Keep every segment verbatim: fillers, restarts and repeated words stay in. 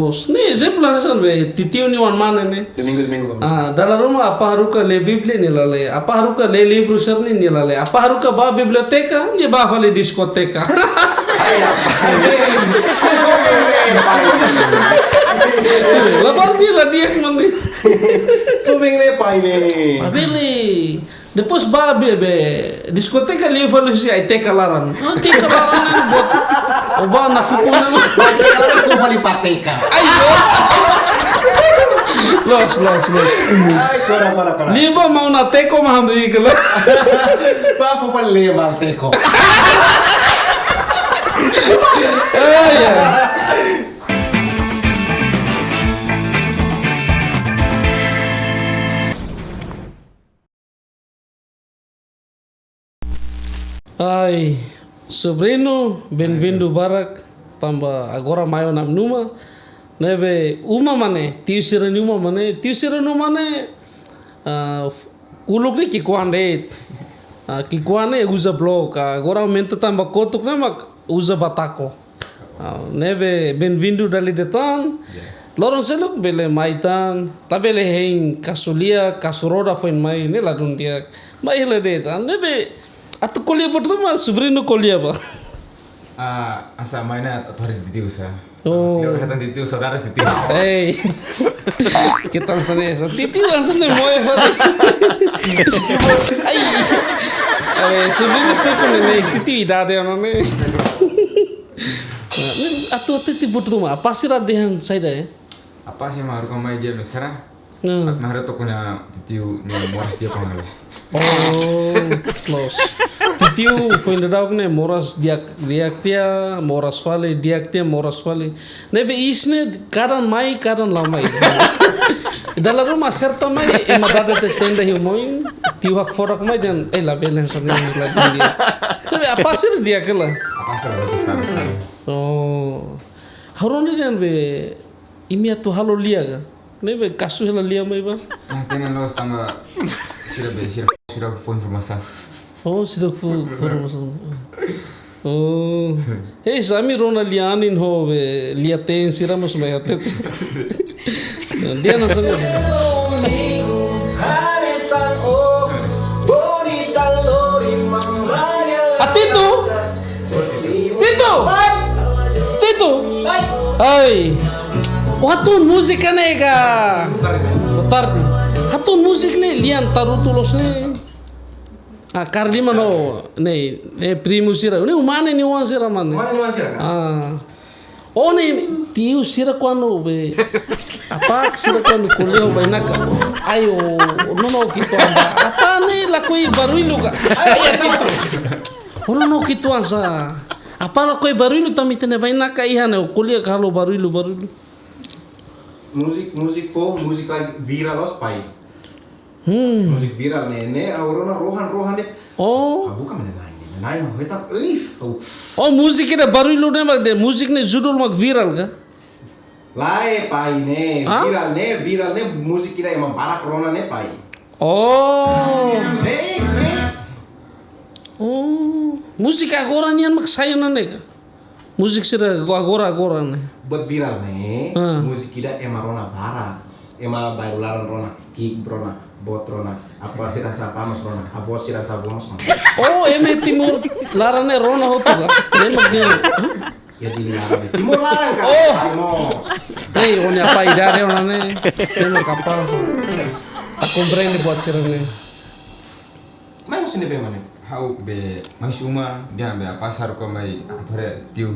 Bos, ne'e ezemplu hanesan be, titiu nia oan mane ne'e. Domingu, domingu, vamos. Ah, dala ruma apá haruka lee Bíblia nia la lee. Apá haruka lee livru sira-ne'e nia la lee. Apá haruka bá biblioteka, nia bá fali diskoteka. Ai, apa? Labarik nia la di'ak mane. Joven ne'e, pai ne'e. Labele. Depois bá be, be diskoteka liu fali husi Aiteka laran. Ah, Aiteka laran ne'e buat. Ó bá nakukun ne'e. Aiteka laran koko fali ba Aiteka. Ayo. Loos, loos, loos. Ai, kora, kora, kora. Liu bá maun Ateko mak hamriik hela. Bá fó fali lee maun Ateko. Ai, ai. Ai, sobriñu, benvindu barak, tanba agora mai ona ami-nia uma. Ne'ebé uma mane, tiu sira-nia uma mane, tiu sira-nia uma ne'e, ah, f-, uluk ne'e ki'ikoan de'it. Ah, ki'ikoan ne'e uza blok, ah, agora aumenta tanba kotuk ne'e mak uza batako. Ah, ne'ebé benvindu dala ida tan. Ya. Loron seluk bele mai tan. Labele hein kasu lia, kasu roda foin mai, ne'e ladún di'ak. Mai hela de'it. Ah, ne'ebé atu ko'alia buat ruma, sobriñu ko'alia bá. Ah, asa mai ne'e atu haree titiu sá. Oh. Atu haree titiu, saudades titiu. Ei. Kita hanesan ne'e, titiu hanesan ne'e moe fali. Ai. Ai, sobriñu tuku ne'e, titiu idade ona ne'e. Nah, ne'e atu, atu titiu buat ruma, apá sira dehan saida, eh? Apá sira mak haruka mai di'ak mesra. Hmm. Atu mai haree to'ok nia titiu nia moras di'ak ona. Oh, loos. Titiu foin daudauk ne'e moras di'ak, di'ak tiha, moras fali, di'ak tiha, moras fali. Ne'ebé iis ne'e kadang mai, kadang la mai. Dala ruma serta mai, ema dada te tenda hiu moin, tiu hakfodak mai dehan, eh, labele hanesan ne'e, labele di'ak. Tapi apá sira di'ak hela? Apá sira bagus, bagus, bagus. Oh. Ha'u rona dehan be, imi atu halo lia ka? Ne'ebé kasu hela lia mai bá. Ah, tenke loos tanba sira be, sira, sira fó informasaun. Oh, sira fó, fó informasaun. Oh. Hei, se ami rona lia anin ho be, lia teen sira mós mai hatete. Dia na sana. Atento! Titu! Titu! Ai! Ó hatún múzika ne'e ka? Boa tarde. Ó hatún múzika ne'e, lian Tarutu loos ne'e. Ah, Carlima no, ne'e, ne'e primu sira. Ne'e uma ne'e nia oan sira mane. Uma ne'e nia oan sira ka? Ah. Ó ne'e, tiu sira kuandu be. Apá sira kuandu ko'alia ho bainaka. Ai, ó nonook uitoan bá. Apá ne'e lakohi barullu ka? Ai, ai, Titu. Ó nonook uitoan sá. Apá lakohi barullu tanba ita-nia bainaka iha ne'e, ó ko'alia ka halo barullu, barullu. Múzika, múzika fó, múzika viral loos pai. Hmm. Múzika viral ne'e, ne'e, ha'u rona rohan, rohan de'it. Oh. Ha'u buka mane nai, nai, nai, nai, heta, ih, ha'u. Oh, múzika ida barullu ne'e mak dehan, múzika ne'e judul mak viral ka? Lae, pai ne'e, hah? Viral ne'e, viral ne'e, múzika ida ema barak rona ne'e, pai. Oh. Ne'e, ne'e. Oh, múzika agora nian mak sai ona ne'e ka? Múzika sira agora, agora ne'e. Buat viral ne'e, ah, múzika ida ema rona barak. Ema bairru laran rona, ki'ik rona, boot rona, apá sira hanesan apá mós rona, avó sira hanesan avó mós rona. Oh, ema Timor laran ne'e rona hotu ka? Ema di. Ya di laran ne'e. Timor laran ka? Oh. Timor. Hei, ó-nia apá idade ona ne'e. Ema kapás. Ita komprende buat sira-ne'e. Mai husi ne'ebé mane? Ha'u be mai husi uma, dehan be apá sira haruka mai atu haree tiu.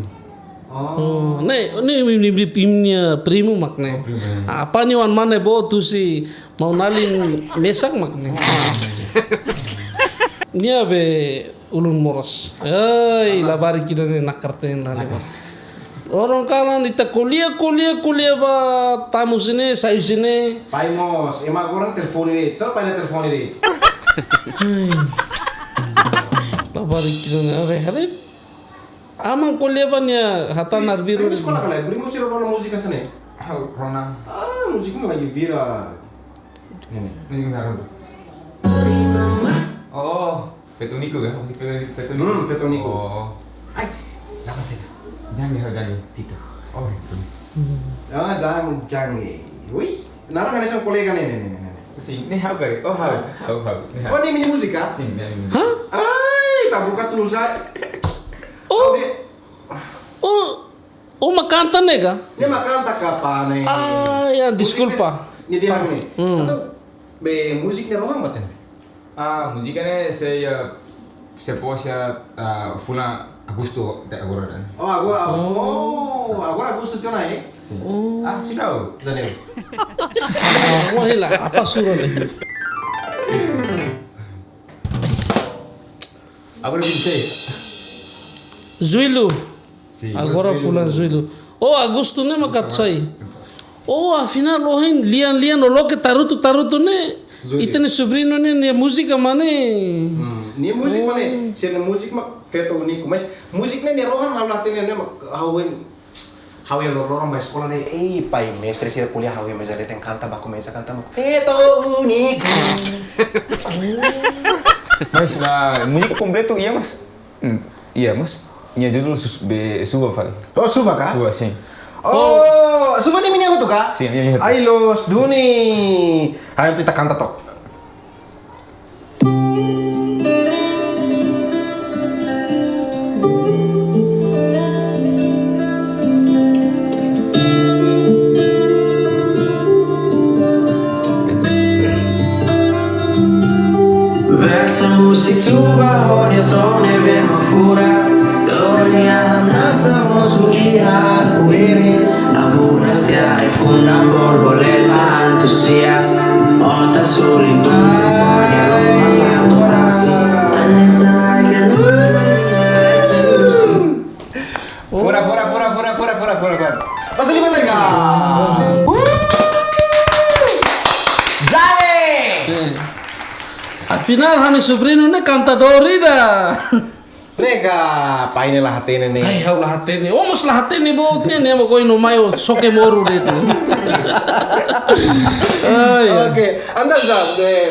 Oh. Oh, ne'e, ne'e, ne'e, ne'e, ne'e, ne'e, ne'e primu mak ne'e. Oh, primu, ya. Apá nia oan mane boot husi maun-alin mesak mak ne'e. Ah. Nia be ulun moras. Ai, labarik ida-ne'e nakar teen la lebar. Loron kalan ita ko'alia, ko'alia, ko'alia ba tamu husi ne'e, sai husi ne'e. Pai mós, ema agora telefone de'it. Só pai nia telefone de'it. Ai. Labarik ida-ne'e, are, are. Aman ko'alia ba nia hatán arbiru. Primu eskola ka lae, primu sira rona múzika hanesan ne'e. Ha'u rona. Ah, múzika ne'e lagi viral. Ne'e, ne'e. Múzika viral. Oh. Feto Nico ka? Musik Feto, Feto Nico. Hmm, Feto Nico. Oh. Ai, nama saya? Jami, ha'u Jami. Tito. Oh, Feto Nico. Ah, jang, jang, eh. Ui, naran hanesan kolega ne'e, ne'e, ne'e, ne'e, ne'e. Sin, ne'e ha'u kari. Oh, ha'u, ha'u, ha'u. Ne'e ha'u. Oh, ne'e imi-nia múzika? Sin, ne'e imi-nia múzika. Hah? Ai, tabuka tulsa. Oh. Ne'e. Oh, oh, mak kanta ne'e ka? Ne'e mak kanta ka, pá, ne'e? Ah, ya, deskulpa. Ne'e dehan ne'e. Hmm. Entaun, be múzika ne'e rohan ba ita-nia? Ah, múzika ne'e sei, ah, sei posta, ah, fulan Agostu até agora, ne'e? Oh, agora, oh, agora Agostu tiha ona, eh? Sin. Oh. Ah, sudah. Janeiro. Ah, wah, hela, apa sura ne'e? Agora vinte e seis. Julho. Sin. Agora fulan Julho. Oh, Agostu ne'e mak atu sai. Oh, afinál, oh, hein, lian-lian, oh, loke tarutu, tarutu ne'e. Julho. Ita-nia sobriñu ne'e, nia múzika mak ne'e. Hmm. Nia múzika mak ne'e, oh, sira-nia múzika mak feto úniku. Mas múzika ne'e, nia rohan ha'u la hatene ne'e mak ha'u hein. Ha'u iha loroloron ba eskola ne'e, ei, pai, mestre sira ko'alia ha'u iha meza leten kanta baku meza kanta mak feto úniku. Mas, ah, múzika kompletu, iha mas Hmm, iha, mas nia judul sus-, be, Suva fali. Oh, Suva ka? Suva, sin. Oh, Suva ne'e imi-nia hotu ka? Sin, imi-nia hotu. Ai, loos duni. Ai, ita kanta to'ok. Verso múzika Suva, ho nia son ne'ebé mak furak. Lori nia hamnasa mosu iha arku-íris. Abu rastia ai funan borboleta antusias. Mota suli tuta sanya rohan la'o tasi. Hanesan ai kanu. Pura, pura, pura. Pasa lima tengah. Jare. Eh. Afinál, ha'u-nia sobriñu ne'e kantadór ida. Ne'e ka, pai ne'e la hatene ne'e. Ai, ha'u la hatene. Oh, mós la hatene boot ne'e, ne'e mak ohin no mai, oh, soke moru de'it. Ai, ai. Oke, entaun sa, eh,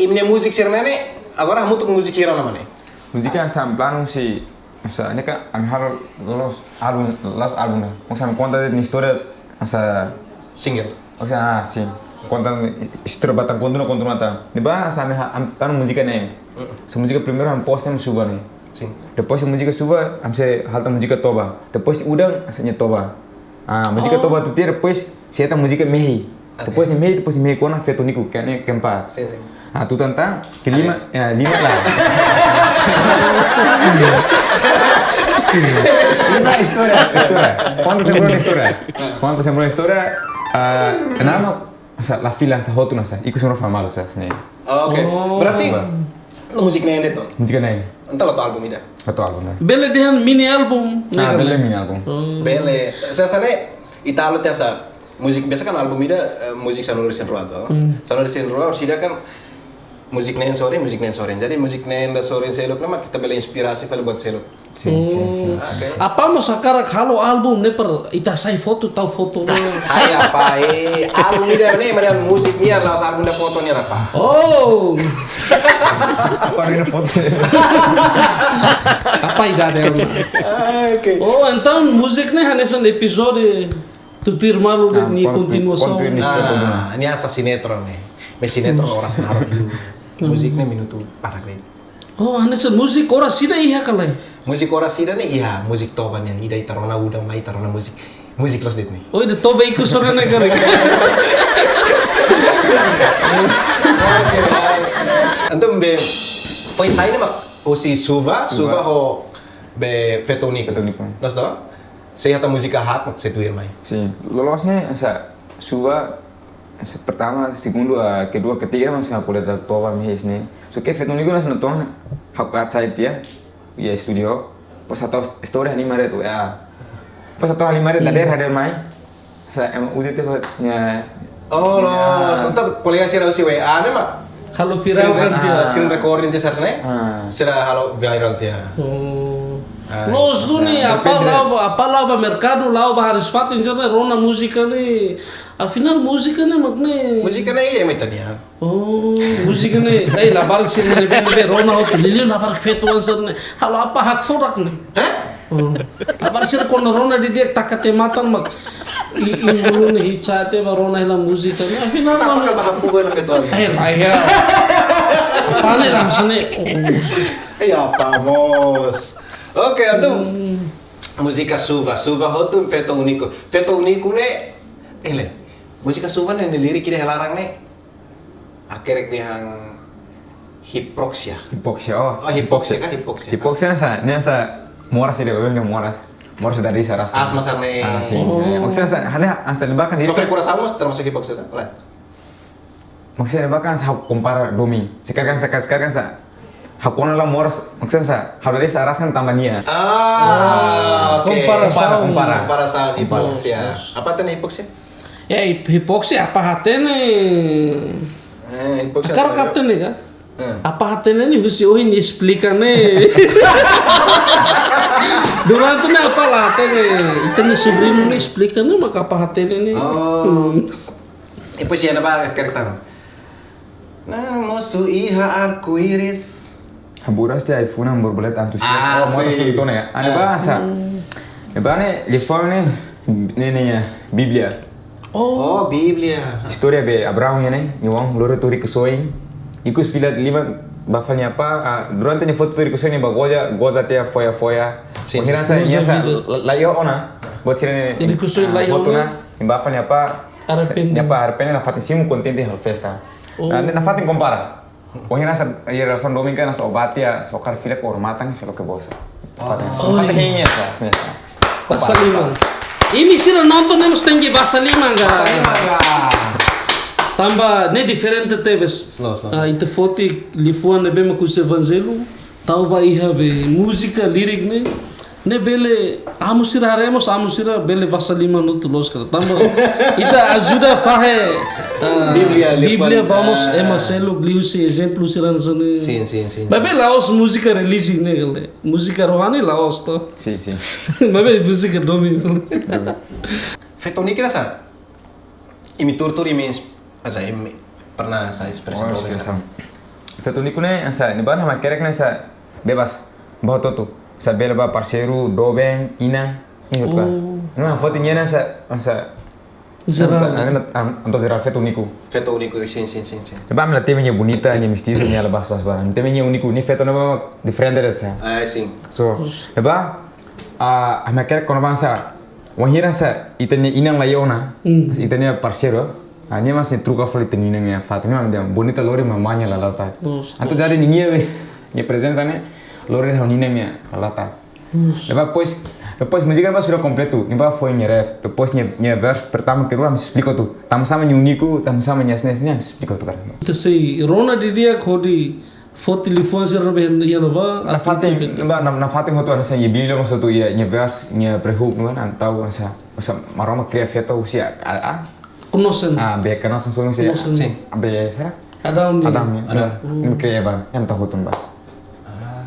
imi-nia múzika sira-ne'e, agora hamutuk múzika hira ona mak ne'e? Múzika hanesan planu si, hanesan ne'e ka, ami halo loloos álbum, last album ne'e. Maksudnya konta de'it nia istória, hanesan single. Oke, ah, sin. Konta istória ba tan kontinua, kontinua tan. Ne'ebá hanesan ami ha-, ami planu múzika ne'e. Mm. Hanesan múzika primeiru ami posta ne'e Suva ne'e. Sin. Depois de múzika Suva, ami sei halo tan múzika Toba. Depois de udan, hanesan nia Toba. Ah, múzika, oh, Toba tuir tiha, depois sei hetan múzika Mehi. Oke. Depois de Mehi, depois de Mehi kona feto úniku, kene kempa. Sin, sin. Ah, tutan tan, ke lima, oke, ya, lima lah. Lima istória, istória. Konta sembrona istória. Konta sembrona istória. Ah, nama, hanesan la fila hanesan hotu hanesan, ikus sembrona famalu hanesan, ne'e. Oke. Oh. Berarti, Suva. Múzika ne'e de'it to? Múzika ne'e. Entaun la to'o álbum ida? La to'o álbum ida. Bele dehan mini album, ah, ne'e ka? Bele mini album. Oh. Bele. Hanesan ne'e, ita halo tiha hanesan múzika biasa kan álbum ida, eh, múzika sanulu-resin-rua to. Hmm. Sanulu-resin-rua, orsida kan múzika neen sorin, múzika neen sorin. Jadi múzika neen ida sorin seluk ne'e mak ita bele inspirasi fali buat seluk. Sin, sin, sin, sin. Hmm. Oke. Apá mós hakarak halo álbum ne'e para ita hasai foto, tau foto ne'e? Ai, apá, eh, álbum ida ne'e, maibé múzika nian, la'ós álbum ida foto nian, apá. Oh. Apá ida foto. Apá ida de'it. Ah, oke. Oh, entaun múzika ne'e hanesan epizódiu tutuir malu de'it, ah, nia kontu-, kontinuasaun. Kontu-, ah, nia hanesan sinetron ne'e. Maibé sinetron oras naruk. Hmm. Múzika ne'e minutu barak de'it. Oh, hanesan múzika oras ida iha ka lae? Múzika oras ida ne'e iha, múzika Toba nian, ida ita rona udan mai ita rona múzika, múzika loos de'it ne'e. Oh, ida Toba ikus ona ne'e ka lae? Entaun be, foin sai ne'e mak husi Suva, Suva, Suva ho be Feto Úniku. Feto Úniku. Loos to? Sei hetan múzika haat mak sei tuir mai. Sin, loloos ne'e, hanesan Suva, hanesan pertama, segundu, ah, kedua, ketiga, mas na poleta Toba, Mehi ne'e. Só ke Feto Úniku hanesan nonton, ha'u kaer sai tiha, iha estúdiu. Depois ha'u tau istória halimar de'it, ya. Depois ha'u tau halimar de'it, iya, dadeer, dadeer mai. Hanesan ema uza tiha, ya. Oh, loos. Ya. Entaun kolega sira husi W A ne'e mak halo viral kan tiha. Screen, ah, screen recording tiha sira ne'e. Ah. Sira halo viral tiha. Oh. Ah, loos duni, ya, apá, berbeda, la'o ba, apá la'o ba merkadu, la'o ba hariis-fatin sira ne'e rona múzika ne'e. Afinál múzika ne'e mak ne'e. Múzika ne'e iha ema ita-nian. Oh, múzika ne'e. Eh, labarik sira ne'ebé, ne'ebé rona hotu, liuliu labarik feto oan sira ne'e. Halo apá hakfodak ne'e? Hah? Hmm. Agora sira kuandu rona didi'ak taka tiha matan mak i, i ulun ne'e hitsate ba rona hela múzika ne'e. Afinál, apa mano, kan baha fuga na fetuan? Eh, lah, ya. Pane langsung ne'e. Oh. Ya, vamos. Oke, entaun. Hmm. Múzika Suva, Suva hotu Feto Único. Feto Único ne'e, ele. Múzika Suva ne'e, ne'e lirik ida-ne'e laran ne'e. Hakerek dehan hipoksia. Hipoksia, oh. Oh, hipoksia kah? Hipoksia. Hipoksia hanesan, hanesan moras ida, bebé moras. Moras dari saras. Asma sarne. Ah, sin. Oh. Maksudnya hanesan, hanesan, hanesan ne'ebá kan. Sofre kurasaun mós termasuk hipoksia, kan? Lah. Maksudnya ne'ebá kan sa kompara domin. Sekarang sa, sekarang sa. Ha'u kona la moras, maksudnya sa, ha'u dari saras kan tanba nia. Ah, oke. Komparasaun. Kompara, kompara. Komparasaun, hipoksia. Loos, loos. Apa artinya hipoksia? Ya, hip-, hipoksia apa hatene? Eh, hipoksia. Akar apa, ya? Kapten ne'e ka? Hmm. Apa hatene ne'e husi ohin esplika ne'e. Durante ne'e apa la hatene? Ita-nia sobriñu ne'e esplika ne'e maka apa hatene ne'e. Oh. Hmm. Depois ya na ba kereta. Nah, mosu iha arco-íris. Haburas tiha ai-funan borboleta antusias. Ah, oh, moto sin. Suri tone ya. Ane, ah, ba sa. Hmm. Ne'ebá ne'e, liafuan ne'e, ne'e, ne'e, ya, Bíblia. Oh. Oh, Bíblia. Istória be Abraão nian ne'e, nia oan lori to'o rikusoin. Ikus fila liman ba fali nia apá, ah, durante nia foti to'o rikusoin nia ba goza, goza tiha foya-foya. Sin, sin. Wainhira sa, goza nia sa, vida. La, laiha ona. Buat sira-ne'e, rikusoin, ah, laiha ona. Hotu ona, nia ba fali nia apá. Arrepende. Nia apá arrepende, nafatin simu kontente halo festa. Oh. Ah, ne'e nafatin kompara. Wainhira sa, iha relasaun domin kan, sa obati ya, sokar fila kor matan, sa loke bosa. Nafatin. Oh. Nafatin iya sa, sini sa. Basa liman. Imi sira nonton ne'e mós tenke basa liman ka. Basa liman ka. Tanba ne'e diferente tebes. Slow, slow. Ah, ita foti liafuan ne'ebé mak husi evanjellu. Tau ba iha be múzika, lirik ne'e, ne'e bele amu sira haree mós, amu sira bele basa liman hotu loos karik. Tanba ita ajuda fahe, ah, Bíblia, Bíblia, liafuan, ba mós, ah, ema seluk liuhusi ezemplu sira hanesan ne'e. Sin, sin, sin, sin. Maibé la'ós múzika relijiaun ne'e, kale. Múzika rohani la'ós to. Sin, sin. Maibé múzika domin. Feto Único ne'e sa? Imi tuur-tuur, imi ins-, asa, imi pernah sa espresa. Oh, domin sa. Espresa. Feto Único ne'e, asa, ne'ebá ha'u hakerek ne'e sa bebas, ba hotu-hotu. Sa bele ba parseiru, doben, inan, ne'e hotu ka. Oh. Ne'e mak foti nia ne'e sa, sa, jerál. Ne'e mak, am, entaun jerál Feto Único. Feto Único, sin, sin, sin, sin. Ne'ebá ami la temi nia bonita, nia mestiza, nia la bas-bas ba. Ami temi nia úniku, nia feto ne'ebá diferente de'it sa. Ah, sin. So, ne'ebá, ah, ami hakerek kona-ba sa, wainhira sa, ita-nia inan laiha ona, hmm, ita-nia parseiru, ah, nia mós sei troka fali ita-nia inan nia fatin, nia mós dehan, bonita lori, maibé mama nia la latak. Loos, entaun loos. Jadi nia be, nia prezensa ne'e, lori ha'u-nia inan nia la latak. Loos. Depois, depois múzika ne'ebá sudah kompletu, ne'ebá foin nia ref, depois nia, nia versu pertama, kedua, ami esplika hotu. Tanba sá mak nia úniku, tanba sá mak nia hanesan ne'e, ami esplika hotu karik. Ita sei rona didi'ak hodi foti liafuan sira ne'ebé iha ne'ebá, nafatin, atribute. Ne'ebá, na, nafatin hotu hanesan iha Bíblia mós hotu iha, iha versu, iha prehuk, ne'ebá, entaun hanesan, hanesan Maromak kria feto husi a, a, a? Kanosen. Ah, be kanosen sonu husi a. Kanosen. Sin. Ah, be, sira? Adão nian. Adão nian. Adão. Hmm. Ne'e kria Eva, entaun hotu ne'ebá. Ah.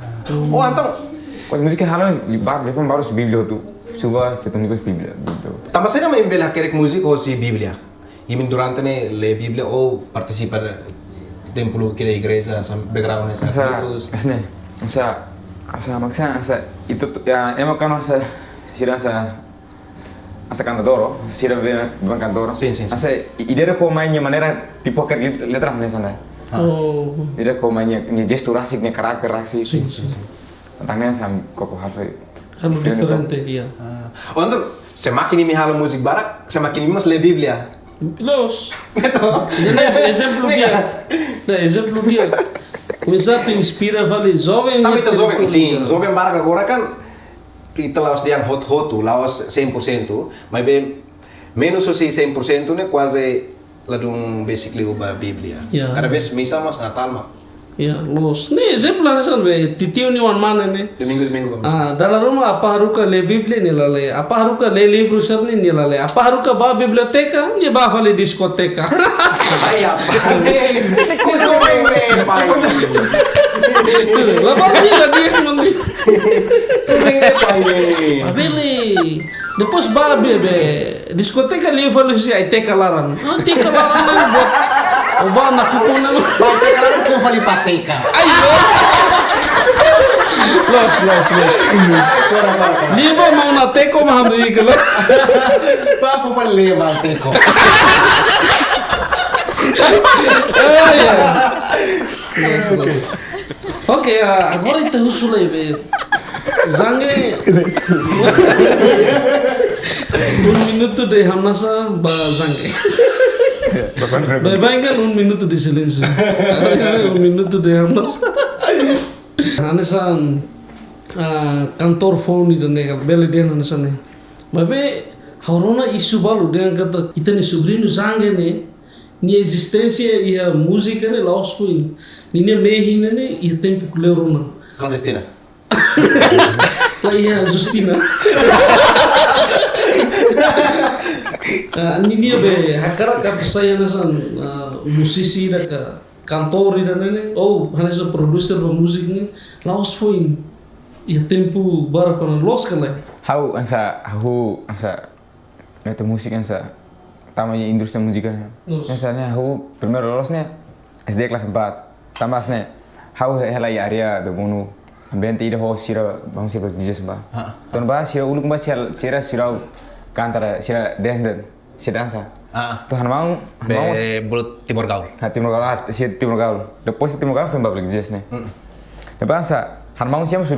Oh, entaun. Kok múzika halo liafuan barak husi Bíblia hotu. Suva, Feto Único husi Bíblia, Bíblia hotu. Tanba saida mak imi bele hakerek múzika husi Bíblia? Imi durante ne'e lee Bíblia ou partisipa de tempu loke iha igreja, sa background ne'e sa, hanesan, kultus? Hanesan ne'e, hanesan, hanesan, maksudnya, hanesan, ita tu, ya, ema kan hanesan, sira hanesan, hanesan kantadór, sira be, be kantadór. Sin, sin, sin. Hanesan, i, i ida-ne'e koko mai nia maneira pipoker lit-, letra hanesan ne'e. Ah. Oh. Ida-ne'e koko mai nia, nia jestu rasik, nia karakter rasik. Sin, sin, sin. Entaun hanesan koko hafe. Halo diferente, diferente, ya. Ah. Oh, entaun, semakin imi halo múzika barak, semakin imi mós lee Bíblia. Loos. Betul. Ne'e ezemplu di'ak. Ne'e ezemplu di'ak. Misal atu inspira fali joven. Tanba ita joven, sin, joven barak agora kan, ita la'ós dehan hotu-hotu, la'ós cem por cento, maibé menus husi cem por cento ne'e kuaze ladún besik liu ba Bíblia. Ya. Kada vez misa mós Natál mak. Ya, loos. Ne'e ezemplu hanesan be, titiu nia oan-mane ne'e. Domingu, domingu ba misa. Ah, dala ruma apá haruka lee Bíblia nia la lee. Apá haruka lee livru sira-ne'e nia la lee. Apá haruka ba biblioteka, nia ba fali diskoteka. Ai, apá. Ne'e joven ne'e, pai. La ba lee la dia kemana? Joven ne'e, pai. Abele. Depois ba be, be, diskoteka liu fali husi ai-teka laran. Ah, teka laran ne'e buat. Ó ba nakukun ne'e. Ba teka laran koko fali ba teka. Ayo. Loos, loos, loos. Liba mau na teko maham do ikelo. Ba fó fali leba teko. Oke, ah, agora ita husu lai be. Zange. Un minutu de hamnasa ba Zange. Baibain kan un minutu de silénsiu. Agora un minutu de hamnasa. Hanesan, ah, kantór foun ida ne'e, bele dehan hanesan ne'e. Maibé, ha'u rona isu balu dehan katak ita-nia sobriñu Zange ne'e, nia ezisténsia iha múzika ne'e la'ós foin. Ninia mehi ne'e iha tempu kleur ona. Klandestina. La iha Justina. Ah, ninia be hakarak atu sai hanesan, ah, musisi ida ka kantór ida ne'e, ou hanesan produser ba múzika ne'e, la'ós foin. Iha tempu barak ona, loos ka lae? Ha'u hanesan, ha'u hanesan, ne'e múzika hanesan, tama iha indústria múzika ne'e. Loos. Hanesan ne'e, ha'u primeiru loloos ne'e, S D kelas empat. Tanba ne'e, ha'u hela iha área be monu, ambiente ida ho sira, bang sira D Js ba. Ha. Entaun ba sira uluk ba sira, sira sira kantar, sira dance, dance. Sira dansa. Ah. Entaun ha'u-nia maun, ha'u-nia maun. Be buat Timor Gaul. Ha, Timor Gaul, ah, sira Timor Gaul. Depois Timor Gaul foin ba Black Jazz ne'e. Mm. Depois hanesan, ha'u-nia maun siempre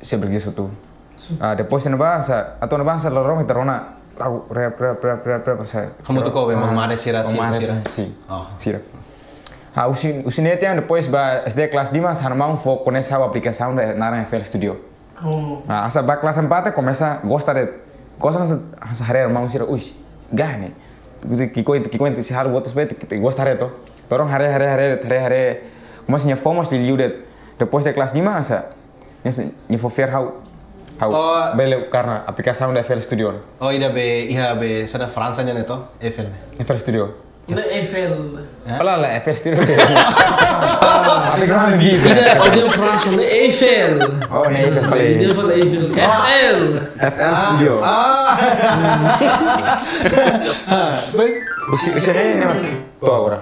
sira Black Jazz hotu. Sin. Ah, depois ne'ebá hanesan, entaun ne'ebá hanesan loron ita rona lagu rap, rap, rap, rap, rap, hanesan. Hamutuk ho be, Omar, Omar sira, Omar sira. Sira. Oh. Sira. Ah, husi, husi ne'e tiha depois ba S D kelas lima, ha'u-nia maun fó koñese ha'u aplikasaun ida naran F L Studio. Oh. Ah, hanesan ba kelas empat komesa gosta de'it. Gosta hanesan, hanesan haree maun sira, ui, gah ne'e. Ki'ik-oan, ki'ik-oan, se halo buat espeti, gosta haree to. Loron haree, haree, haree, haree, haree. Mas nia fó mós liuliu de'it. Depois de kelas lima, hanesan, hanesan, nia fó fiar ha'u. Ha'u. Oh. Bele karena aplikasaun ida F L Studio. Oh, ida be, iha be, hanesan Fransa nian ne'e to, F L ne'e. F L Studio. Ne'e F L. Hah? Olha lá, F L Studio. Aplikasaun ne'e. Ida, odian Fransa ne'e Eiffel. Oh, ne'e Eiffel, falei. Odian fali Eiffel. F L. F L Studio. Ah. Mas husi, husi ne'e, ne'e, to'o agora.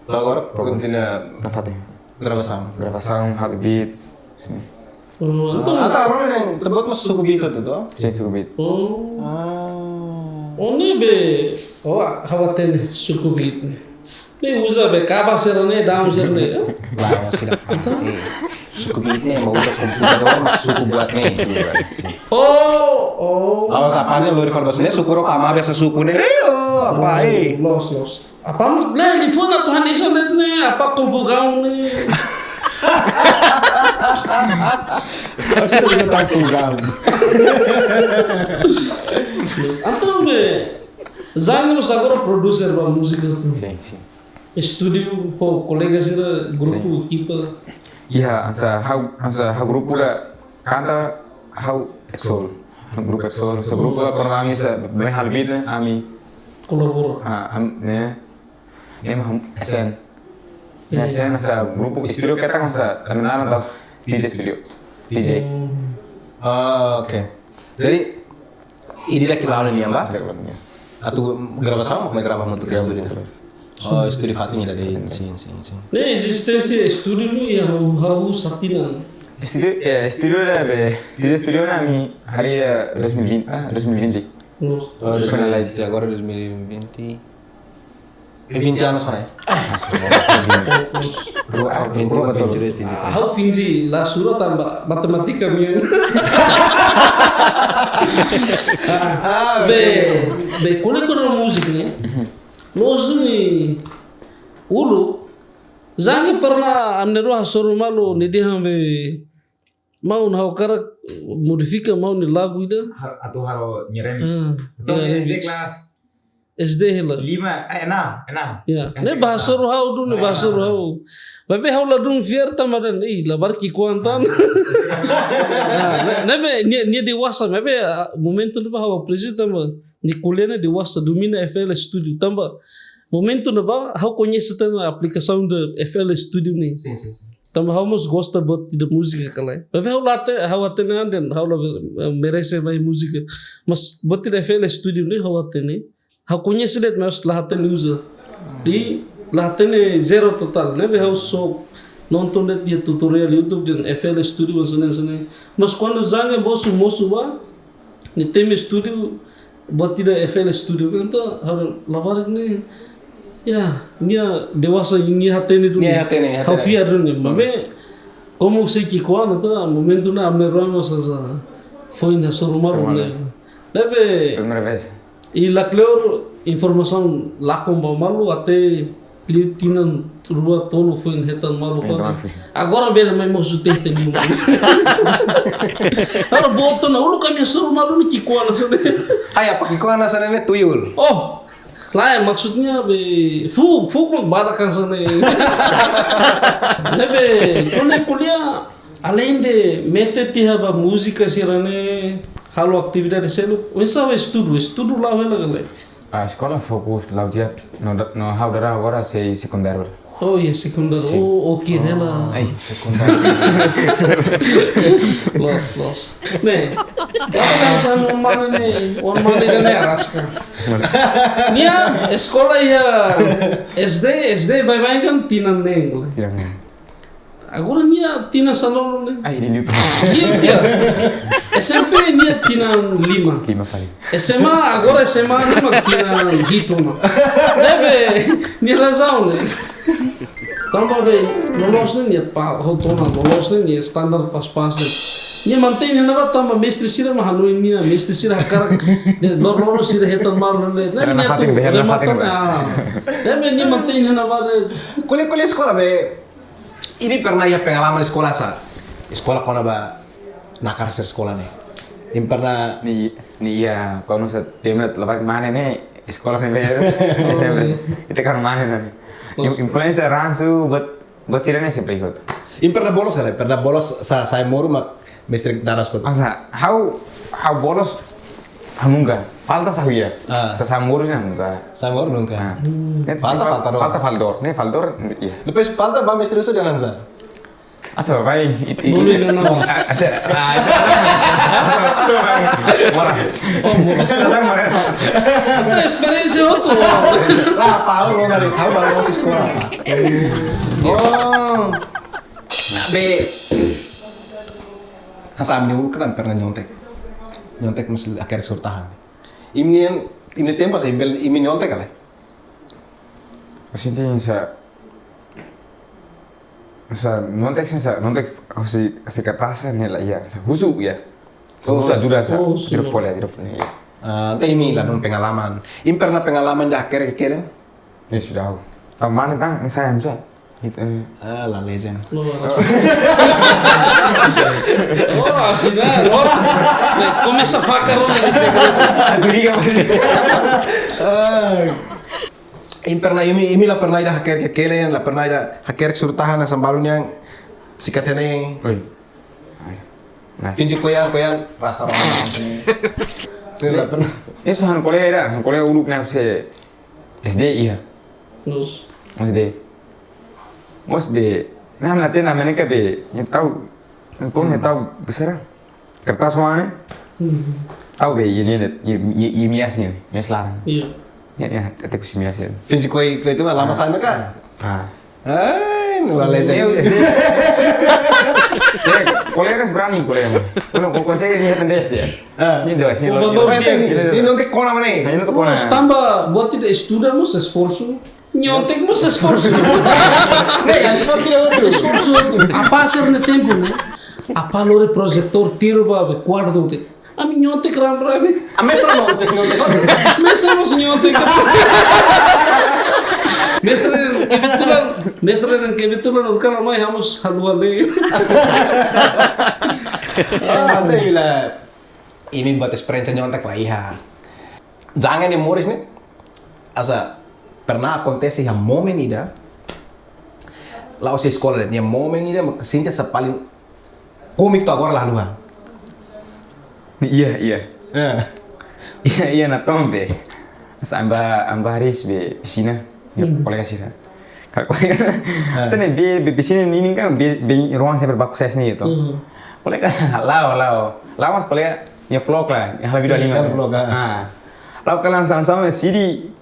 To'o agora, kontinua nafatin. Gravasaun. Gravasaun, halo beat. Sin. Oh, entaun. Ah, entaun agora ne'e, ita-boot mós suku beat hotu to? Sin, suku beat. Oh. Ah. Oh, ne'ebé, oh, ha'u hatene suku beat ne'e. Ne'e uza be kaba sira ne'e, daun sira ne'e. Klaru, sira. Entaun? Suku beat ne'e, ema uza komputadór, mak suku buat ne'e. Oh, oh. Awas apá ne'e, lori fali bas ne'e, suku ró, pama biasa suku ne'e. Eh, oh, apá, eh. Loos, loos. Apá, ne'e, liafuan atu hanesan ne'e, apá konfugaun ne'e. Acho que ele já tá afogado. Entaun be, Zange mós agora produser ba múzika hotu. Sin, sin. Estúdiu ho kolega sira, grupu, sin, ekipa. Iha, hanesan ha'u, hanesan ha'u grupu ida kanta ha'u Exol. Grupu Exol, hanesan grupu ida pernah ami hanesan, be halo beat ne'e, ami kolabora. Ah, am, ne'e. Ne'e mak S N. Iya. S N hanesan grupu estúdiu ketak hanesan, ami naran tau T J Studio. T J. Hmm. Ah, oke. Jadi, ida-ne'e la'o nian ba? Ida-ne'e la'o nian. Atu gravasaun, mak mai grava hamutuk iha estúdiu. Grava hamutuk. Oh, estúdiu fatin ida de'it. Sin, sin, sin. Ne'e ezisténsia estúdiu ne'e iha ha'u, ha'u sá tinan? Estúdiu, eh, estúdiu ida be, T J Studio ne'e ami harii, eh, dois mil e vinte, ah, dois mil e vinte. Nos. Oh, dois mil e vinte, agora dois mil e vinte. É vinte anos, não é? Dua, ah, vinte, betul, betul. Ha'u finji la sura tanba matemátika nian. Ah, be, be, ko'alia kona-ba múzika ne'e. Loos duni uluk, Zange pernah ami na'in-rua hasoru malu, nia dehan be, maun, ha'u hakarak modifika maun nia lagu ida. Har-, atu halo nia remix. Ah, entaun ya, S D remix. Kelas S D hela. Lima, eh, enam, enam. Ya, S D ne'e kelas ba hasoru ha'u duni, ne'e ba hasoru ha'u. Maibé ha'u ladún fiar tanba dehan, ih, labarik ki'ik-oan tan. Ah, ne'e, ne'ebé, nia, nia dewasa, maibé, ah, momentu ne'ebá ha'u apresia tanba nia ko'alia ne'e dewasa, domina F L Studio. Tanba momentu ne'ebá ha'u koñese tan aplikasaun ida F L Studio ne'e. Sin, sin, sin. Tanba ha'u mós gosta buat ida múzika ka lae. Maibé ha'u la hatene, ha'u hatene an dehan, ha'u la, eh, merese mai múzika. Mas buat ida F L Studio ne'e ha'u hatene. Ha'u koñese de'it mas la hatene uza. Di la hatene zero totál, ne'ebé ha'u só nonton de'it iha tutorial YouTube dehan F L Studio, hanesan ne'e, hanesan ne'e. Mas kuandu Jang mosu, mosu ba, nia temi estúdiu, buat ida F L Studio, entaun ha'u labarik ne'e, ya, nia dewasa, nia hatene duni. Nia hatene, nia hatene. Ha'u fiar duni. Hmm. Maibé, komu sei ki'ikoan, entaun momentu ne'e ami rua mós hanesan foin hasoru malu. Hasoru malu ne'e. Ne'ebé, primeira vez. I lakleur informasaun lakon ba malu até liu tinan rua tolu foin hetan malu. Hetan fali. Malu fali. Agora bele mai mosu tete ni. Agora boto na uluk ami hasoru malu ne'e ki'ikoan hanesan ne'e. Ai, apa ki'ikoan hanesan ne'e, tuyul? Oh, lae, maksudnya be fuuk, fuuk mak badak hanesan ne'e. Ne'ebé, ko'alia, ko'alia, além de mete tiha ba múzika sira-ne'e, halo atividade seluk, oinsá estudu, estudu la'o hela ka lae? Ah, eskola fokus la'o di'ak, no, no ha'u daudaun agora sei sekundáriu. Oh, iha sekundáriu. Sin. Oh, oke, hela. Ai, sekundáriu. Loos, loos. Ne'e, apa kan sanu mana ne'e, wan mana ne'e araska. Nia eskola iha S D, S D baibain kan tinan neen. Tinan neen. Agora nia tinan sanulu ne'e. Ai, ini lupa. Nia tiha. S M P nia tinan lima. Lima fali. S M A, agora S M A ne'e mak tinan hitu ona. Ne'ebé, nia razaun ne'e. Tanba be, loloos ne'e nia pa, hotu ona, loloos ne'e nia standar pas-pas ne'e. Nia mantein iha ne'ebá tanba mestre sira mak hanoin nia, mestre sira hakarak, ne'e lor-, loroloron sira hetan malu ne'e. Ne'e nia nafatin, tu, nia nafatin, remata, be. Ah. Ne'ebé nia mantein iha ne'ebá ne'e. Ko'alia, ko'alia eskola be, imi pernah iha pengalaman eskola sá? Eskola kona-ba nakar sira eskola ne'e. Imi pernah? Ne'e, ne'e iha, kuandu sá temi labarik mane ne'e, eskola ne'e be, S M P. Ita kan mane ne'e. Loos. Influénsia ransu buat, buat sira-ne'e sempre ikut. Imi pernah bolos ka lae? Pernah bolos sá, sa'e moru mak mestre dadas kotuk? Hanesan, ha'u, ha'u bolos, ha'u nunka. Falta sá ha'u iha. Ah. Sá, sa'e moru sá nunka. Sa'e moru nunka. Ah. Hmm. Ne'e falta, fal-, falta dor. Falta, falta dor. Ne'e falta dor, iha. Depois falta ba mestre husu dehan hanesan sá? Hanesan, baibain, it-, it-, bolu ida-ne'e. Ah, hanesan, ah, hanesan, moras. Oh, moras. Hanesan, moras. Itu esperiénsia hotu. Lae, Paulo, dari tahu baru masuk sekolah, Pak. Oh. Be. Hanesan ami uluk kan pernah nyontek. Nyontek mós hakerek hasoru tahan. Imi-nian, imi-nia tempu sá, imi, imi nyontek ka lae? Hanesan, hanesan, nyontek sá, nyontek husi, husi kertas ne'e la iha, hanesan husu iha. Husu. Husu ajuda sá, oh, husu. Ajuda folha, ajuda folha, iha. Ah, entaun imi la dún pengalaman. Imi pernah pengalaman ida hakerek kelen? Ya sudah. Taman tang, saya bisa. Itu, eh. Ah, la legend. Loos. Oh, afinál, oh. Komesa fakar ona. Curiga, Pak. Ah. Imi pernah, imi, imi la pernah ida hakerek kelen, la pernah ida hakerek hasoru tahan hanesan balu nian sikat iha ne'e. Oi. Ai. Nah. Finje ko'alia, ko'alia, rasta rasta. Imi la pernah. Ne'e só ha'u-nia kolega ida, ha'u-nia kolega uluk ne'e husi S D iha. Terus? S D. Mós be, nah, na tena meneka be, nia tau, kon nia tau besar. Kertas mana? Hmm. Tau be, ini, ini, ini, ini mias ni, mias laran. Iya. Ya, ya, até ku mias ya. Finje ko'alia, ko'alia itu mah lama sana kan? Ah. Ai, la legend. Nia S D. Eh, kolega berani kolega. Kuandu kau konsege nia hatene S D. Ah. Nia doa, nia. Oh, loos. Valór dia. Nia, nia, nia, nia, nia, kona mana? Nia kona. Mós tanba buat ida estuda mós esforsu. Nyontek mós esforsu. Ne'e, esforsu ida hotu. Esforsu hotu. Apá sira-nia tempu ne'e. Apá lori projetór tiru ba be kuartu de'it. Ami nyontek rame-rame. Ah, mestre mós nyontek. Mestre mós nyontek. Mestre kebetulan, mestre kebetulan uluk kala mai ha'u mós haluha lai. Ah, entaun imi la, imi buat esperiénsia nyontek la iha. Jang nia moris ne'e, hanesan pernah akontese iha momen ida, la'ós eskola, iha momen ida mak sente hanesan paling kómiku to'o agora la haluha. Iya, iya. Eh. Iya, iya, natoon be. Hanesan ami bá, ami bá hariis be pisina, ya, hmm, kolega sira. Kalau kolega, ah, hatene be, be pisina ninin kan, be, be ruang sempre baku ses ni gitu. Hmm. Kolega, la'o, la'o. La'o mós kolega, nia vlog lah, nia halo vídeo, iya, alin lah. Vlog, ah. Ah. La'o kalan sama-sama, sidi,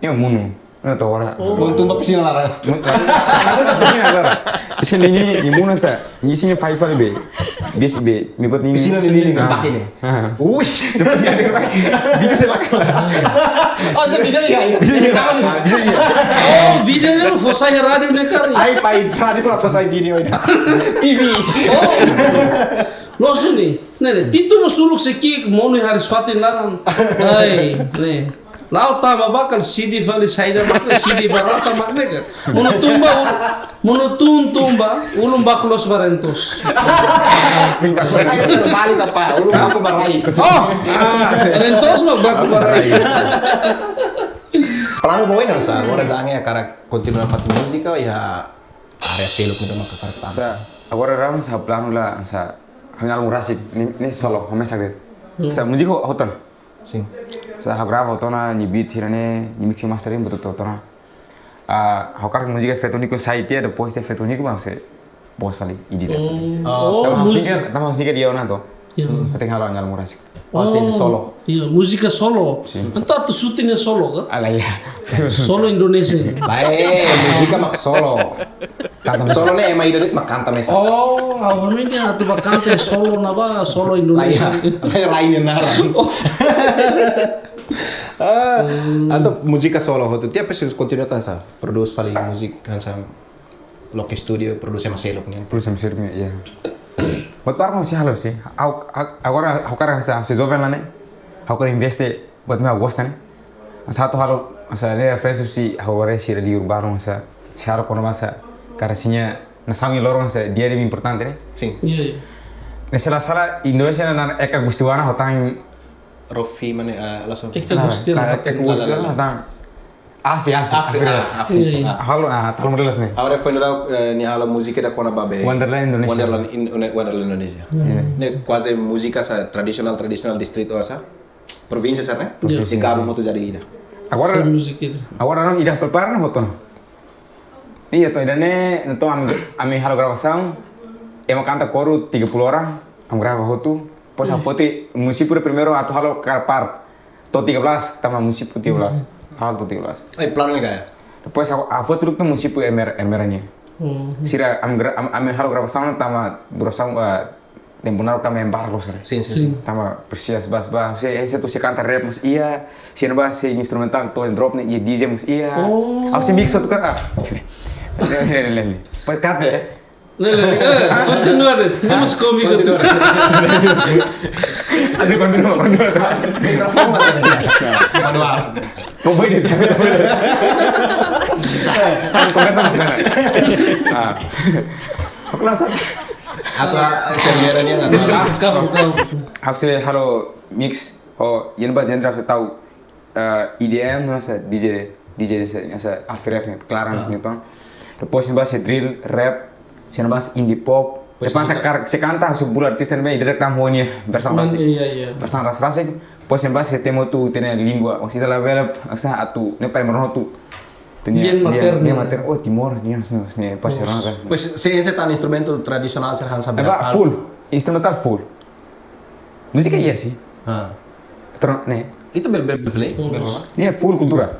nia monu. Não, tô agora. Oh. Montu ba pisina laran. Pisina laran. Pisina ne'e, ne'e muna sa. Ne'e sini fai fali be. Bis be, mi buat ne'e. Pisina ne'e, ne'e, ne'e, ah, pakai ne'e. Ah. Ush. Bisa lah. Oh, ada video ya, ya. Video ya. Video ya. Oh, video ne'e fó sai rádiu ne'e kari. Ai, pai, rádiu para fó sai video itu. T V. Oh. Loos ne'e. Ne'e, ne'e. Títulu suluk sei ki'ik monu haris fatin laran. Ai, ne'e. La'o tama ba kala C D fali saida mak ne'e, C D barata mak ne'e ka. Monu tun ba, ul-, monu tun tun ba, ulun baku loos ba Rentos. Ai, terbalik apa? Ulun baku ba rai. Oh, ah, Rentos mak baku ba rai. Planu ba oin hanesan, agora hanesan hakarak kontinua fatin múzika, ya área seluk ne'ebé mak hakarak tama. Sa, agora hanesan planu la, sa, hanya algo rasik, ne'e, ne'e solo, ha'u mesak de'it. Hmm. Sa, múzika ho-, hotu ona. Sin. Sa ha'u grava hotu ona, nia beat sira-ne'e, nia mix mastering buat hotu ona. Ah, ha'u hakarak múzika feto úniku sai tiha, depois tiha feto úniku, mas se bos fali, ida de'it. Oh. Oh, tanba ha'u múzika. Singkat, tanba ha'u singkat dia ona to. Ya. Hmm. Ha'u tenke halo hanya algo rasik. Oh, sin, sin, solo. Iya, múzika solo. Sin. Entaun atu shooting ne'e solo ka? Ala, iya. Solo Indonesia. Lae, múzika mak solo. Kanta mesak. Solo ne'e ema ida de'it mak kanta mesak. Oh, ha'u hanoin dehan atu ba kanta solo ne'ebá, solo Indonesia. Lae, lae, lain yang naran. Oh. Ah, hmm. Entaun múzika solo hotu. Tiap presiza kontinua hanesan, produs fali múzika hanesan, loke studio, produs ema seluk ne'e. Produs ema seluk ne'e, iya. Buat barak mós sei halo sih. Ha'u, ha'u, agora ha'u hakarak hanesan, sei joven la ne'e. Ha'u hakarak investe buat ne'ebé ha'u gosta ne'e. Hanesan atu halo, hanesan ne'e referénsia husi ha'u haree sira di urbanu hanesan, sira kona masa, karena sira-nia nasaun nia loron hanesan, dia lebih importante ne'e. Sin. Iya, iya. Ne'e sala-sala Indonesia naran Eka Gustiwana ho tan Rofi mana, eh, langsung. Eka Gustiwana. Nah, Eka Gustiwana ho tan. Afi, Afi, Afi, Afi, Afi, Afi. Iya, iya. Ah. Halo, ah, halo model ne'e. Agora foin ha'u, eh, nia halo múzika ida kona-ba be. Wonderland Indonesia. Wonderland in-, Wonderland Indonesia. Hmm. Ne'e kuaze múzika hanesan tradisionál, tradisionál distritu hanesan, provínsia hanesan, ne'e? Iya. Provínsia. Digabung hotu jadi ida. Agora, só múzika ida. Agora nia ida prepara ona hotu ona. Iya, to'o ida-ne'e, entaun ami, ami halo gravasaun, ema kanta koru tiga puluh orang, ami grava hotu. Depois, hmm, ha'u foti munisípiu primeiru atu halo kar part. To'o tiga belas, tanba munisípiu tiga belas. Hmm. Halo to'o tiga belas. Eh, planu ne'e ka ya? Depois ha'u, ha'u foti duni munisípiu Erme-, Ermera nian. Hmm. Sira, ami gra-, ami, ami halo gravasaun tanba durasaun, eh, tempu naruk tanba embargo sira. Sin, sin, sin. Sin. Tanba presiza bas, bas, se, eh, se atu sei kanta rap mós iha, se ne'ebá sei instrumentál to'o drop ne'e, iha D J mós iha. Oh. Ha'u sei mix hotu ka, ah. Lele, lele, lele. Depois kate, eh. Lele, lele, eh, kontinua de'it. Ne'e mós kómiku tu. Kontinua. Atu kontinua, kontinua. Mikrofon mós ada. Manual. Kau boleh. Kau kan sama sana. Ah. Aku langsung. Atu, ah, Ermera nian atu. Musik, kau, kau. Ha'u sei halo mix, oh, iha ne'ebá genre ha'u sei tau, eh, E D M, hanesan D J, D J hanesan, hanesan Alfie Rev, Clarence, ah, ne'e to. Depois iha ne'ebá sei drill, rap, iha ne'ebá indie pop. Depois depois hanesan kar-, sei kanta, sei bolu artista ne'ebé direta ho nia versaun rasik. Iya, iya. Versaun rasik-rasik. Depois iha ne'ebá sei temo tu tene língua, maksudnya labele, hanesan atu, ne'e pai merono tu. Nia, nia materna. Nia materna, oh, Timor, nia, hanesan, hanesan, pas orang kan. Pois, se, se tan instrumentu tradisionál, se hanesan. Eba, full. Instrumentál full. Múzika iha sih. Ah. Tron, ne'e. Ita bele, bele, bele play, full. Bele rola. Ne'e full kultura.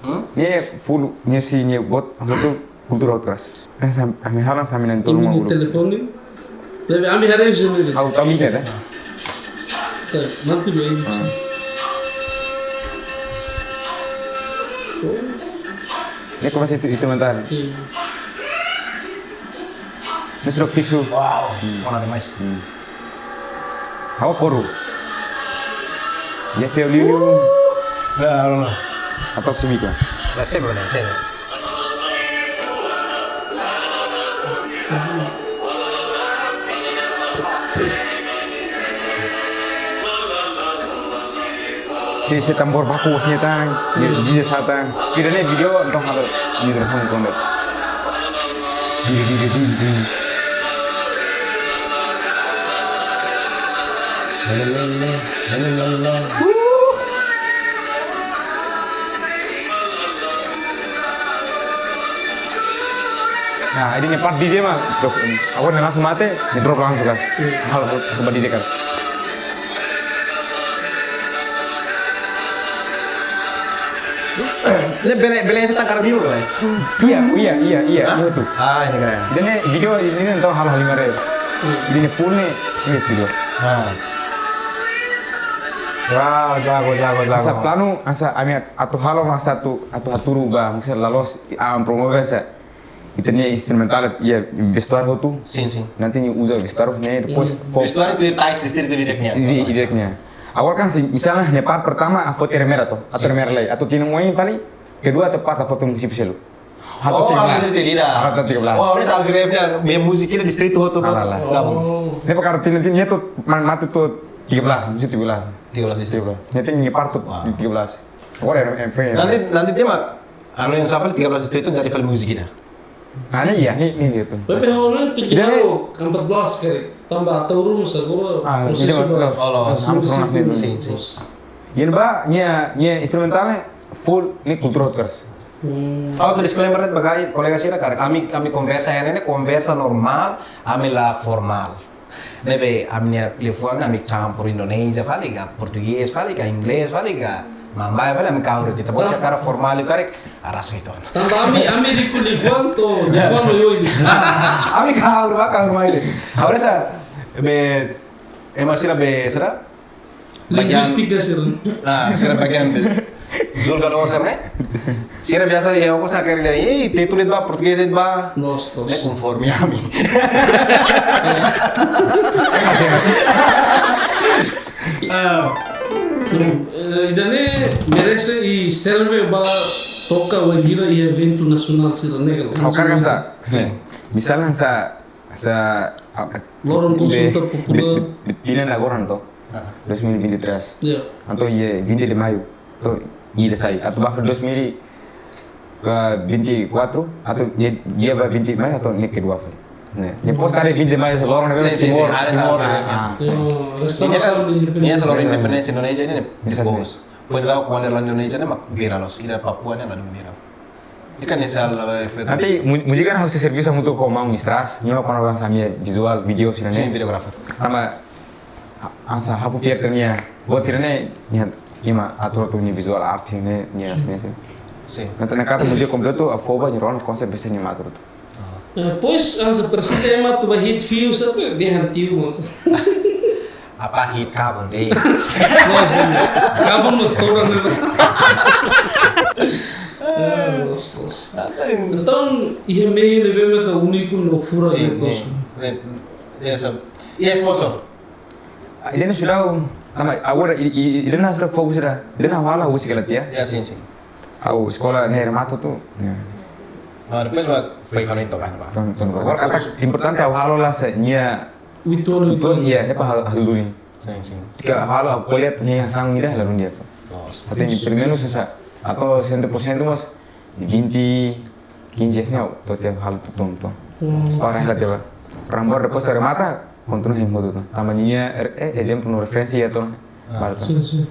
Hmm? Ne'e full, ne'e sih, ne'e buat, maksudnya kultura hotu keras. Ne'e sam-, ami halo hanesan ami na'in-tolu. Imi-nia telefone. Tapi ami haree sini. Ha'u tau mikir, eh? Eh, nanti main. Ah. Oh. Ne'e komesa itu, itu mentah. Iya. Ne'e sudah fiksu. Wow, hmm, mana ada mais? Hmm. Ha'u koru. Dia feel you. Nah, no, no. Atau simika. Nah, saya belum, saya. Se, se tambor baku sini tan, di, di satan. Ida-ne'e video entaun halo di terus kondo. Di, di, di, di, di. Nah, ini nyepat D J mah. Drop. Aku udah langsung mati, di drop langsung kan. Halo, halo, coba D J kan. Ne'e bele, bele ese tangkar biu, kan? Iya, iya, iya, iya, iya tu. Ah, ini kan. Jadi video ini tahu hal-hal yang ada. Ini full ne'e, ini studio. Ah. Wah, jago, jago, jago. Hanesan planu, hanesan ami atu halo hanesan atu, atu hatudu ba, misalnya loloos, ah, promove hanesan. Ita-nia instrumentál, iha vestuáriu hotu. Sin, sin. Nanti nia uza vestuáriu ne'e, depois fó. Vestuáriu tuir tais distritu ida-idak nian. Ida-idak nian. Agora kan se, misalnya, ne'e parte pertama, ah, fó tiha mera to, atau mera lai. Atau tinan oin fali, kedua atau parte fó tiha munisípiu seluk. Atau tiga belas. Atau tiga belas. Oh, ini Alfred ya, be musik ini distritu hotu, hotu. Alah, alah. Gabung. Ne'e pakar tinan, tinan, nia to, ma-, mate to tiga belas, musim tiga belas. Tiga belas distritu. Tiga belas. Nia tinan nia parte tiga belas. Agora é, é, é. Nanti, nanti dia mak, anu yang safal tiga belas distritu jadi fali musik ida. Ah, ne'e iya, ne'e, ne'e dia tu. Tapi hal lain tinggi. Jadi, halo, empat belas kali. Tambah atau rumus agora, ah, prosesu tidak, baru. Tidak, tidak. Sin, sin. Nia ba, nia, nia instrumentál ne'e full ne'e kultura hotu keras. Hmm. Ha'u atu disclaimer ne'e ba kolega sira karik. Ami, ami konversa ne'e, ne'e konversa normál, ami la formál. Ne'ebé ami-nia liafuan ami campur Indonézia fali ka, portugés fali ka, inglés fali ka, mambae fali ami kahur de'it. Ita-boot se karik formál karik, aras itu. Tanba ami, ami riku liafuan to, liafuan no yo ini. Ami kahur ba, kahur mai de'it. Agora sá, be, ema sira be, sira? Bagian linguístika sira. Ah, sira bagian be. Julgadór sira ne'e. Sira biasa ya, aku sakit dari, eh, te tulis ba, portugés ba. Loos, loos. Ne'e konforme ami. Ah. Hmm, eh, ida-ne'e merese i serve ba toka wainhira iha eventu nasionál sira-ne'e ka. Ha'u hakarak hanesan, sin. Misalnya hanesan, hanesan, ah, loron be, konsulta be, populár. Be, be, tinan agora ne'e to. Ah. Dois mil e vinte e três. Ya. Entaun iha vinte de maio. To'o ida sai. Atu ba dois mil e vinte e quatro, atu iha, iha ba vinte de maio, atu ne'e kedua fali. Ne'e. Depois kada vinte de maio, se loron ne'e. Sin, sin, sin, Timor, ada Timor, salah. Ah, sin. Restaurasaun independénsia. Nia, nia loron independénsia Indonézia ne'e, sin, sin. Depois. Foin la'o Wonderland Indonézia ne'e mak virál loos. Ida Papua ne'e ladún virál. Ida kan nia sala, eh, feto. Nanti mu-, múzika ne'e ha'u sei servisu hamutuk ho maun Stras, nia mak kona-ba hanesan ami-nia visual, video sira-ne'e. Sin, videographer. Tanba, ha-, hanesan ha'u fiar ita-nia, buat sira-ne'e, nia, nia mak atur hotu nia visual art sira-ne'e, nia, sin, sira-ne'e, sira. Sin. Hanesan ne'e katak múzika kompletu, ha'u fó ba nia rona konsep bisa nia mak atur hotu. Eh, pois, hanesan presiza ema atu ba hit view, sabe? Dia hati uma. Apa hit kabun de'it? Loos, kabun no estoura, né? Eh, loos, loos. Entaun, iha mehi ne'ebé maka úniku no furak, sin, ne'e, loos. Ne'e, ne'e, ne'e, ne'e, iha sponsor. Ah, ida-ne'e sudah, tanba agora, i, i, i, ida-ne'e sudah fokus sudah. Ida-ne'e halo husik la tiha. Ya, sin, sin. Ha'u eskola ne'e remata hotu. Ya. Ah, depois ba, foi kano itu kan, ba. Entaun, entaun. Agora katak importante ha'u halo la se nia. Uitoan, uitoan, uitoan. Iya, ne'e ba hal, hal duni. Sin, sin. Ke halo ha'u ko'alia nia hanesan ida, ladún di'ak. Oh, sin. Entaun primeiru susah. Atau cem por cento mas vinte, quinze ne'e, to'o tiha halo tonton. Hmm. Para hela tiha. Para embora depois remata, kontinua hemu tu. Tanba nia, eh, ezemplu no referénsia ya to. Ah. Baru to. Sin, sin.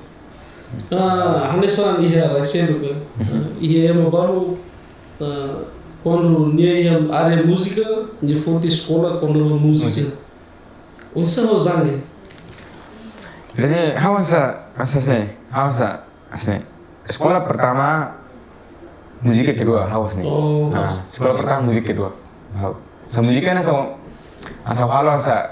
Ah, hanesan iha resendu ke. Mhm. Ah, iha ema balu, ah, kuandu nia iha área múzika, nia foti eskola kuandu múzika. Múzika. Oinsá ho Zange? Jadi, ha'u hanesan, hanesan ne'e, ha'u hanesan, hanesan ne'e. Eskola pertama, múzika kedua, ha'u hanesan ne'e. Oh. Ah, eskola pertama, múzika kedua. Ha'u. Hanesan múzika ne'e hanesan, hanesan halo hanesan,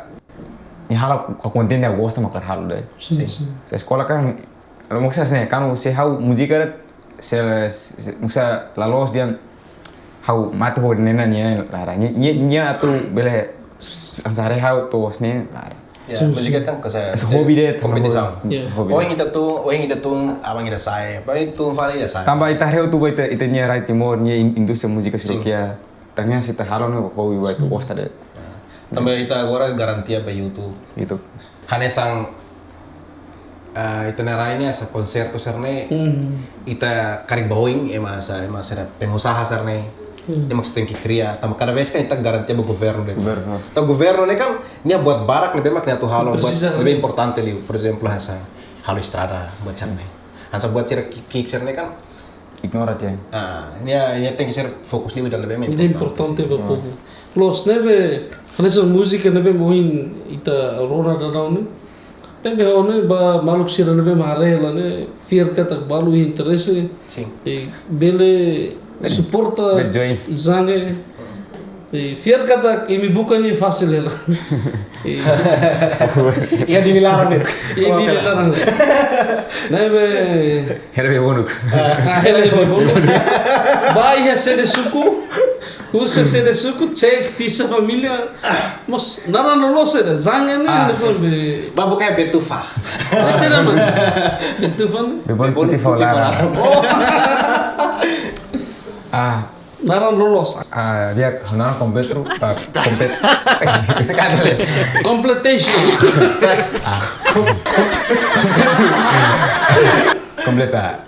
nia halo ha'u kontente, ha'u gosta mak hakarak halo de'it. Sin, sin. Hanesan eskola kan, kalau mau hanesan ne'e, kan se ha'u múzika de'it, se, se, hanesan la loos dehan ha'u mate ho ne'e nian, lae. Nia, nia, nia atu bele hanesan haree ha'u to'o hanesan ne'e, lae. Ya, sin, múzika sin. Kan hanesan, hanesan hobi de'it, kompetisaun. Hanesan hobi. Ya. Hanesan hobi. Ohin ita tun, ohin ita tun, aban ita sa'e. Ba ita tun fali ita sa'e. Tanba ita haree hotu ba ita, ita-nia rai Timor, nia in-, indústria múzika sira. Sin. Ki'ik. Tanba hanesan ita halo ne'e hobi ba ita, sin, gosta de'it. Ah. Tanba ita agora garantia ba YouTube. YouTube. Hanesan, ah, ita-nia rai ne'e hanesan konsertu sira-ne'e. Hmm. Ita karik ba oin, ema hanesan, ema hanesan pengusaha sira-ne'e. Hmm. Ema hanesan tenke kria. Tanba kada vez kan ita garantia ba governu de'it. Governu. Tanba governu ne'e kan, nia buat barak ne'ebé mak nia atu halo, buat presiza, ne'ebé importante liu, por ezemplu, hanesan halo estrada, buat sira-ne'e. Hanesan buat sira ki'ik, ki'ik sira-ne'e kan, ignora tiha. Ah, nia, nia tenke ser fokus liu dalam bem. Ida importante ba povu. Loos, ne'ebé, hanesan múzika ne'ebé ohin ita rona daudaun ne'e. Ne'ebé ho ne'e ba maluk sira ne'ebé mak haree hela ne'e, fiar katak balu interese. Sin. I bele suporta. Bele join. Zange. I fiar katak imi buka ne'e fasil hela. I Iha Dili laran ne'e. Iha Dili laran. Ne'ebé. Hela be bonuk. Ah, hela be bonuk. Ba iha sede suku. Husu sede suku, cek visa família. Mós naran loloos ida, zange ne'e, ah, ne'e sampai. Ba buka Betufa. Ne'e sede mana? Betufa ne'e? Bebon Bebon Putifa Putifa laran. Laran. Oh. Ah. Naran loloos. Ah, di'ak, naran kompletu, ah, komplet. Sekali. Completation. Ah. Kompleta.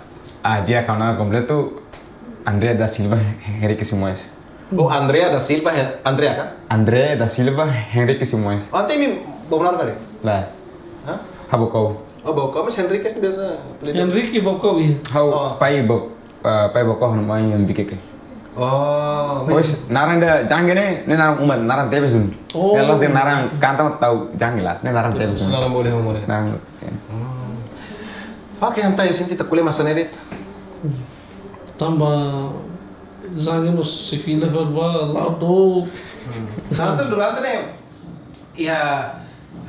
Ah, di'ak, naran kompletu Andrea da Silva Henrique Simões. Oh, Andrea da Silva Hen-, Andrea ka? Andrea da Silva Henrique Simões. Oh, entaun imi bom naran kali? Lae. Hah? Ha'u Baucau. Oh, Baucau, mas Henrique biasa apelidu. Henrique Baucau, iya. Ha'u, oh, pai Bau-, ah, pai Baucau, ha'u-nia maun Henrique. Oh, pois, naran ida Jange ne'e, ne'e naran uma, naran tebes duni. Oh. Ne'e la'ós de'it naran kanta tau Jange lae, ne'e naran tebes duni. Selalu boleh, boleh. Naran, ya. Hmm. Oke, entaun sente ita ko'alia mak hanesan ne'e de'it. Tanba Jange mós sei fila fali ba la'o to'o. Hmm. Entaun durante ne'e, iha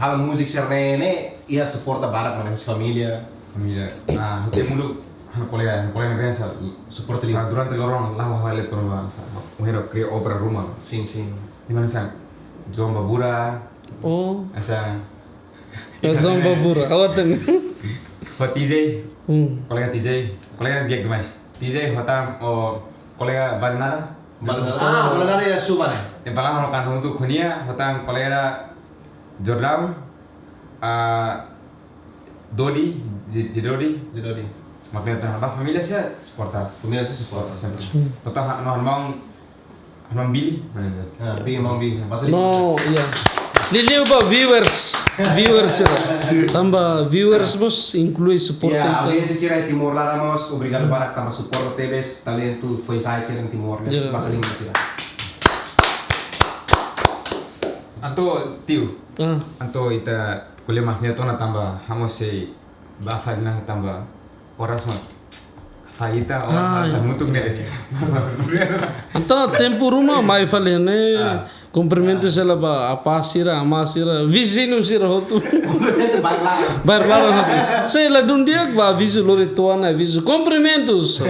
halo múzika sira-ne'e ne'e, iha suporta barak mana husi família. Família. Ah, hotu muluk, ha'u-nia kolega, ha'u-nia kolega ne'ebé hanesan suporta liu. Ah, durante loron la'o ha'u halo turma, sa, o hero kria obra ruma. Sin, sin. Di mana sang? João Babura. Oh. Hanesan. Ya, João Babura. Awak ten. Ho T J. Hmm. Kolega T J. Kolega di'ak demais. T J, ho tan, o, kolega Balinara. Balinara. Ah, Balinara iha Suva ne'e. Yang paling orang kantong tu kunia, ho tan kolega Jordão, ah, Dodi, J-, J Dodi. J Dodi. Mak ne'e tan, ba família sira suporta. Família sira suporta. Sempre. Hmm. Ho tan, no, irmão, irmão Billy, mana dia? Ah, Billy, irmão Billy. Masa no, iya. Liuliu ba viewers, viewers sira. Tanba viewers mós inklui suporta. Ya, audiénsia sira Timor laran mós, obrigadu barak tanba suporta tebes talentu foin-sa'e sira Timor, ya, bahasa Inggris sira. Entaun, tiu. Ah. Entaun ita ko'alia mak hanesan ne'e ona tanba ha'u mós sei ba fali ona tanba oras mak fali ita, oras mak hamutuk ne'e. Entaun tempu ruma mai fali ne'e. Ah. Kumprimentus hela ba apá sira, amá sira, viziñu sira hotu. Kumprimentus barak laran. Barak laran hotu. Sei la dún di'ak ba avizu, lori to'o ona avizu. Kumprimentus.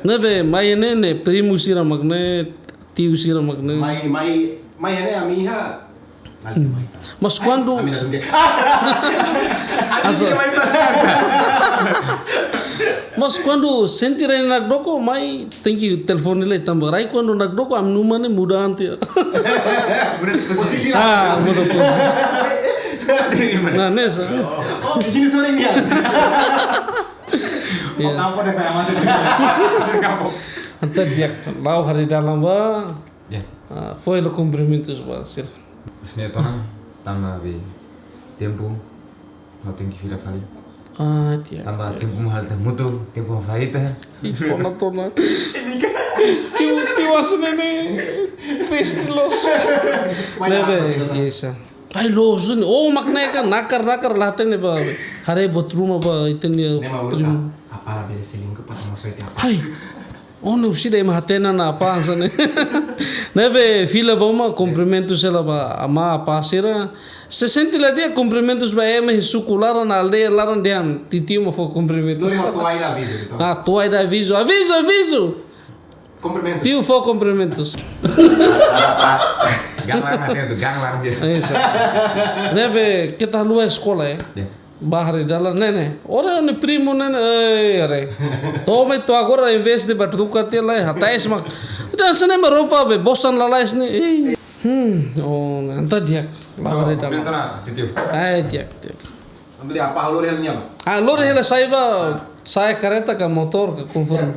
Ne'ebé mai ne'e, ne'e primu sira mak ne'e, tiu sira mak ne'e. Mai, mai, mai ne'e ami iha. Hmm. Mas kuandu ami la dún di'ak. Ami asa. Sira mai. Mas kuandu sente rai nakdoko mai, tenke telefone lai tanba rai kuandu nakdoko ami-nia uma ne'e muda tiha. Muda posisi. Ah, muda posisi. Nah, ne'e sa. Oh, di sini sore dia. Ya. Mau kampung deh, saya masuk di sini. Kampung. Entaun di'ak, la'o haree dalan ba. Ya. Ah, fó hela kumprimentus ba sira. Hanesan ne'e ona, tanba be tempu, ha'u tenke fila fali. Ah, di'ak. Tanba di'ak. Tempu mak halo ita hamutuk, tempu mak fali ita. Ih, tona, tona. Tiu, tiu hanesan ne'e, triste loos. Ne'ebé, iya sa. Ai, loos duni. Oh, mak ne'e kan nakar, nakar la hatene ba. Haree buat ruma ba, ita-nia primu. Ne'e mak uluk, ah, apá bele selingkuh pas masuk itu apá. Hai. Oh, ne'e husi ida ema hatene ona apá hanesan ne'e. Ne'ebé fila ba uma, kumprimentus hela ba amá, apá sira. Se sente la di'ak, kumprimentus ba ema iha suku laran, aldeia laran dehan, titiu mak fó kumprimentus. Tuai mak tuai ida avizu, entaun. Ah, tuai ida avizu. Avizu, avizu. Kumprimentus. Tiu fó kumprimentus. Gang laran, tiu, gang laran sira. Isso. Ne'ebé, ita haluha eskola, eh. Ya. Ba haree dalan, ne'e, ne'e. Ora ne'e primu ne'e, ne'e, eh, haree. To'o mai to'o agora, em vez de ba troka tiha lai, hatais mak. Ida hanesan ne'e mak roupa be, bosan lalais ne'e. Eh. Hmm, oh, entaun di'ak. Ba haree dalan. Komplementa ona, titiu. Ai, di'ak, di'ak. Entaun di'ak, apá lori hela nia ba? Ah, lori hela sai ba, sai kareta ka motór ka konforme.